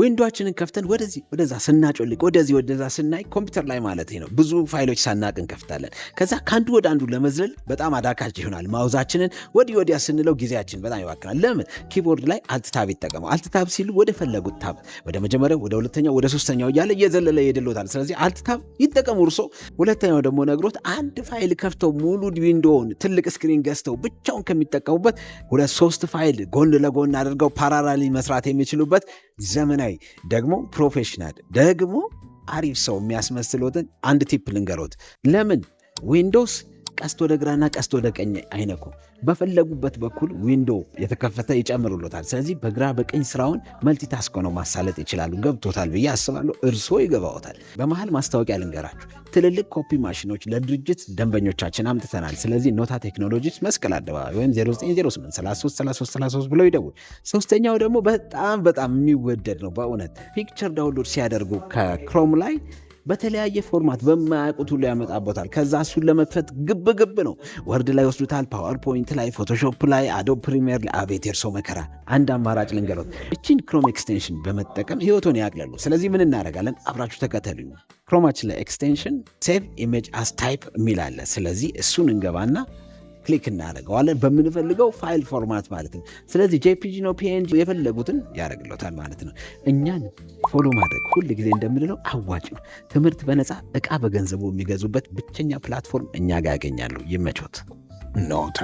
Window ኣችንን ከፍተን ወደዚህ ወደዛ ስናጮልቅ፣ ወደዚህ ወደዛ ስናይ፣ ኮምፒውተር ላይ ማለት ነው፣ ብዙ ፋይሎች ሳናቅ እንከፍታለን። ከዛ ከአንዱ ወደ አንዱ ለመዝለል በጣም አዳጋች ይሆናል። Mouse ኣችንን ወዲህ ወዲያ ስንለው ጊዜያችን በጣም ይባክናል። ለምን? Keyboard ላይ alt tab ይጠቀሙ። Alt tab ሲሉ ወደ ፈለጉት tab፣ ወደ መጀመሪያው፣ ወደ ሁለተኛው፣ ወደ ሶስተኛው እያለ እየዘለለ ይሄድሎታል። ስለዚህ alt tab ይጠቀሙ እርሶ። ሁለተኛው ደግሞ ነግሮት አንድ ፋይል ከፍተው ሙሉ window ውን ትልቅ screen ገዝተው ብቻውን ከሚጠቀሙበት ሁለት ሶስት ፋይል ጎን ለጎን አድርገው parallelly መስራት የሚችሉበት፣ ዘመናዊ ደግሞ professional ደግሞ አሪፍ ሰው የሚያስመስሎትን አንድ tip ልንገሮት። ለምን Windows ቀስት ወደ ግራና ቀስት ወደ ቀኝ አይነኩም። በፈለጉበት በኩል window የተከፈተ ይጨምሩሎታል። ስለዚህ በግራ በቀኝ ስራውን multitask ሆነው ማሳለጥ ይችላሉ። ገብቶታል ብዬ አስባለሁ። እርስዎ ይገባዎታል። በመሀል ማስታወቂያ ልንገራችሁ። ትልልቅ ኮፒ ማሽኖች ለድርጅት ደንበኞቻችን አምጥተናል። ስለዚህ ኖታ ቴክኖሎጂስ መስቀል አደባባይ ወይም 0908 33 33 33 ብለው ይደውል። ሶስተኛው ደግሞ በጣም በጣም የሚወደድ ነው በእውነት። Picture download ሲያደርጉ ከ Chrome ላይ በተለያየ format በማያውቁት ሁሉ ያመጣቦታል። ከዛ እሱን ለመክፈት ግብ ግብ ነው። Word ላይ ወስዱታል፣ PowerPoint ላይ፣ Photoshop ላይ፣ Adobe Premiere ላይ። አቤት የእርሶ መከራ! አንድ አማራጭ ልንገሮት። እቺን Chrome extension በመጠቀም ህይወቶን ያቅለሉ። ስለዚህ ምን እናደርጋለን? አብራችሁ ተከተሉኝ። Chrome ኣችን ላይ extension save image as type የሚል አለ። ስለዚህ እሱን እንገባና click እናደርገዋለን በምንፈልገው file format ማለት ነው። ስለዚህ JPG ነው፣ PNG፣ የፈለጉትን ያደርግሎታል ማለት ነው። እኛን follow ማድረግ ሁል ጊዜ እንደምንለው አዋጭ ነው። ትምህርት በነፃ፣ እቃ በገንዘቡ የሚገዙበት ብቸኛ platform እኛ ጋር ያገኛሉ። ይመቾት። ኖታ።